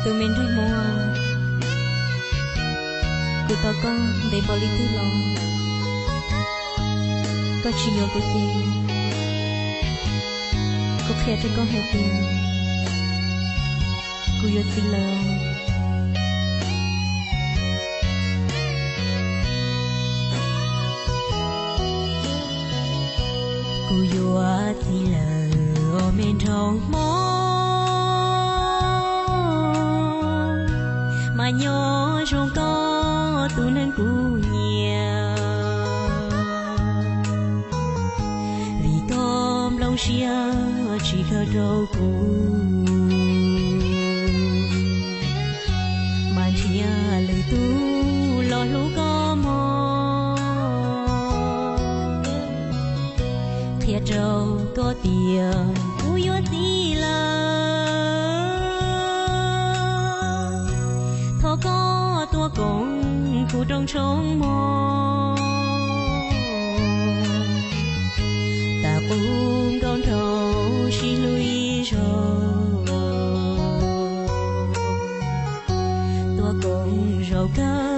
Tus me nraug Hmoob, kuv tos koj ntev npaum li twg los koj tsis yuav kuv ces kuv qhia rau koj hais tias kuv yuav txiv lawm. Kuv yuav txiv lawm os me nraug Hmoob, mas nyob zoo koj tus neeg kuv nyiam, vim koj nplooj siab tsis kawg rau kuv, mas nrhiav lwm tus los hlub koj mog. Qhia rau koj tias kuv yuav txiv lawm, thov koj tuaj koom kuv rooj tshoob mog. Tag qub nkauj nraug sib hlub ib zaug, tuaj koom zaum kawg